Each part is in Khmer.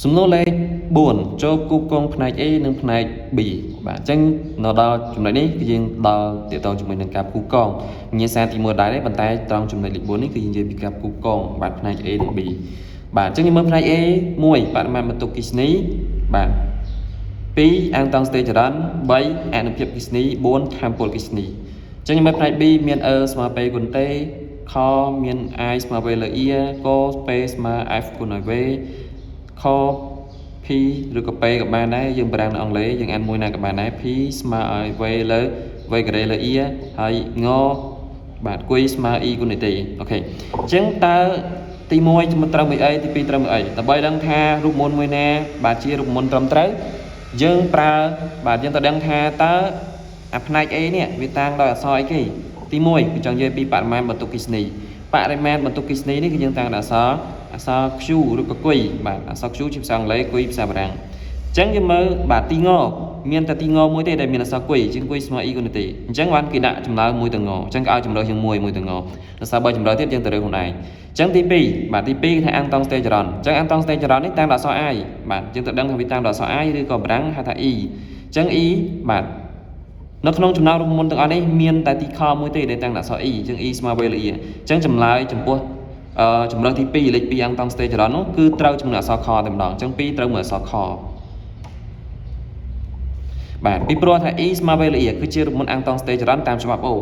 សំណួរលេខ4ចូលគូកងផ្នែក A និងផ្នែក B បាទអញ្ចឹងនៅដល់ចំណុចនេះគឺយើងដល់ទាក់ទងជាមួយនឹងការផ្គូកងវិញ្ញាសាទី1ដែរទេប៉ុន្តែត្រង់ចំណុចលេខ4នេះគឺយើងនិយាយពីការផ្គូកងបាទផ្នែក A និង B បាទអញ្ចឹងយើងមើលផ្នែក A 1បរិមាណបន្ទុកអគ្គិសនីបាទ2អាំងតង់ស្តេចរន្ត3អនុភាពអគ្គិសនី4ថាមពលអគ្គិសនីអញ្ចឹងយើងមើលផ្នែក B មាន E ស្មើ P គុណ T ខមាន I ស្មើ V លើ E ក P ស្មើ F គុណឲ្យ V ខ P ឬក៏ P ក៏បានដែរយើងប្រាំងនៅអង់គ្លេសយើងអានមួយណាក៏បានដែរ P ស្មើឲ្យ V លើ V ការ៉េលើ E ហើយងបាទ Q ស្មើ I គុណ T OK អញ្ចឹងតើទី1ត្រូវមួយអីទី2ត្រូវមួយអីដើម្បីដឹងថារូបមន្តមួយណាបាទជារូបមន្តត្រឹមត្រូវយើងប្រើបាទយើងទៅដឹងថាតើអាផ្នែក A នេះវាតាំងដោយអក្សរអីគេទី1គឺចង់និយាយពីបរិមាណបន្ទុកអគ្គិសនីបរិមាណបន្ទុកអគ្គិសនីនេះគឺយើងតាំងដោយអក្សរ Q ឬក៏ Q បាទអក្សរ Q ជាភាសាអង់គ្លេស Q ភាសាបារាំងអញ្ចឹងយើងមើលបាទទីងមានតែទីងមួយទេដែលមានអក្សរ Q ជាង Q ស្មើ I គុណ T អញ្ចឹងបានគេដាក់ចម្លើយមួយទៅងអញ្ចឹងគេឲ្យចម្លើយជាងមួយមួយទៅងដោយសារបើចម្លើយទៀតយើងទៅរើសខ្លួនឯងអញ្ចឹងទី2បាទទី2គេថាអាំងតង់ស្តេចរន្តអញ្ចឹងអាំងតង់ស្តេចរន្តនេះតាមអក្សរ I បាទយើងទៅដឹងថាវាតាមអក្សរ I ឬក៏បារាំងហៅថា E អញ្ចឹង E បាទនៅក្នុងចំណោមរូបមន្តទាំងអស់នេះមានតែទីខមួយទេដែលតាំងអក្សរ E អញ្ចឹង E ស្មើ V លើ E អញ្ចឹងចម្លើយចំពោះអឺចម្លើយទី2លេខ2អាំងតង់ស្តេចរន្តនោះគឺត្រូវជាមួយអក្សរខតែម្ដងអញ្ចឹង2ត្រូវមួយអក្សរខបាទពីព្រោះថា E ស្មើ V លើ E គឺជារូបមន្តអាំងតង់ស្តេចរន្តតាមច្បាប់អូម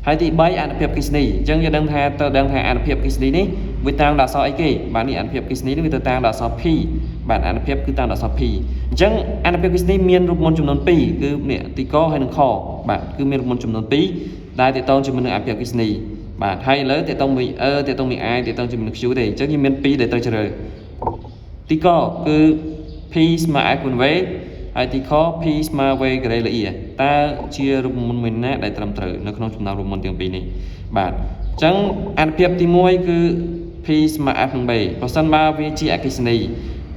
ហើយទី3អនុភាពអគ្គិសនីអញ្ចឹងយើងដឹងថាទៅដឹងថាអនុភាពអគ្គិសនីនេះវាតាំងដល់អក្សរអីគេបាទនេះអនុភាពអគ្គិសនីនេះវាទៅតាំងដល់អក្សរ P បាទអនុភាពគឺតាមអក្សរ P អញ្ចឹងអនុភាពអគ្គិសនីមានរូបមន្តចំនួន2គឺនេះទីកហើយនិងខបាទគឺមានរូបមន្តចំនួន2ដែលទាក់ទងជាមួយនឹងអនុភាពអគ្គិសនីបាទហើយឥឡូវទាក់ទងមួយ E ទាក់ទងមួយ I ទាក់ទងជាមួយនឹង Q ទេអញ្ចឹងយើងមាន2ដែលត្រូវជ្រើសទីកគឺ P ស្មើ F គុណ V ហើយទីខ P ស្មើ V ការ៉េលើ E តើជារូបមន្តមួយណាដែលត្រឹមត្រូវនៅក្នុងចំណោមរូបមន្តទាំងពីរនេះបាទអញ្ចឹងអនុភាពទី1គឺ P ស្មើ F និង V ប្រសិនបើវាជាអគ្គិសនី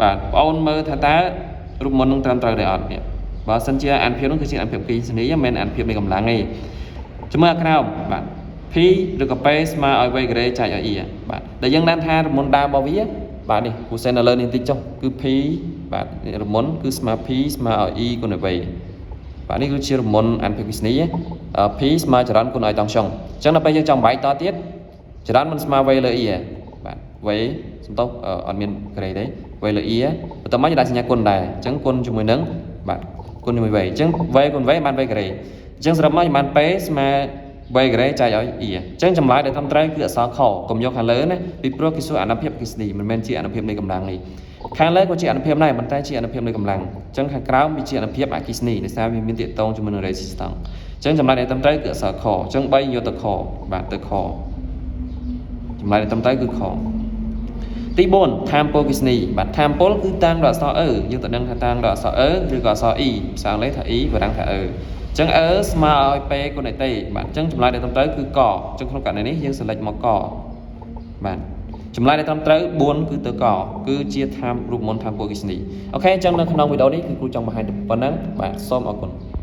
បាទបងអូនមើលថាតើរូបមន្តនឹងត្រឹមត្រូវដែរអត់នេះបើសិនជាអនុភាពនោះគឺជាអនុភាពអគ្គិសនីមិនមែនអនុភាពនៃកម្លាំងទេជំរឿក្រោមបាទ P ឬក៏ P ស្មើឲ្យ V ការ៉េចែកឲ្យ E បាទដែលយើងដឹងថារូបមន្តដើមរបស់វាបាទនេះគូសេននៅលើនេះបន្តិចចុះគឺ P បាទរូបមន្តគឺស្មើ P ស្មើឲ្យ E គុណឲ្យ V បាទនេះគឺជារូបមន្តអនុភាពអគ្គិសនី P ស្មើចរន្តគុណឲ្យតង់ស្យុងអញ្ចឹងដល់ពេលយើងចង់បែកតទៀតចរន្តមិនស្មើ V លើ E បាទ V សំទោសអត់មានការ៉េទេ V លើ E បន្ទាប់មកយើងដាក់សញ្ញាគុណដែរអញ្ចឹងគុណជាមួយនឹងបាទគុណជាមួយ V អញ្ចឹង V គុណ V បាន V ការ៉េអញ្ចឹងសរុបមកយើងបាន P ស្មើ V ការ៉េចែកឲ្យ E អញ្ចឹងចម្លើយដែលត្រឹមត្រូវគឺអក្សរខកុំយកខាងលើណាពីព្រោះគេសួរអនុភាពអគ្គិសនីមិនមែនជាអនុភាពនៃកម្លាំងនេះខាងលើក៏ជាអនុភាពដែរប៉ុន្តែជាអនុភាពនៃកម្លាំងអញ្ចឹងខាងក្រោមវាជាអនុភាពអគ្គិសនីដោយសារវាមានទាក់ទងជាមួយនឹង resistance អញ្ចឹងចម្លើយដែលត្រឹមត្រូវគឺអក្សរខអញ្ចឹង3យកទៅខបាទទៅខចម្លើយដែលត្រឹមត្រូវគឺខទី4ថាមពលអគ្គិសនីបាទថាមពលគឺតាំងដោយអក្សរ E យើងទៅដឹងថាតាំងដោយអក្សរ E ឬក៏អក្សរ E ភាសាអង់គ្លេសថា E បារាំងថា E អញ្ចឹង E ស្មើឲ្យ P គុណឲ្យ T បាទអញ្ចឹងចម្លើយដែលត្រឹមត្រូវគឺកអញ្ចឹងក្នុងករណីនេះយើង select មកកបាទចម្លើយដែលត្រឹមត្រូវ4គឺទៅកគឺជាថាមរូបមន្តថាមពលអគ្គិសនីOK អញ្ចឹងនៅក្នុងវីដេអូនេះគឺគ្រូចង់បង្ហាញតែប៉ុណ្ណឹងបាទសូមអរគុណ។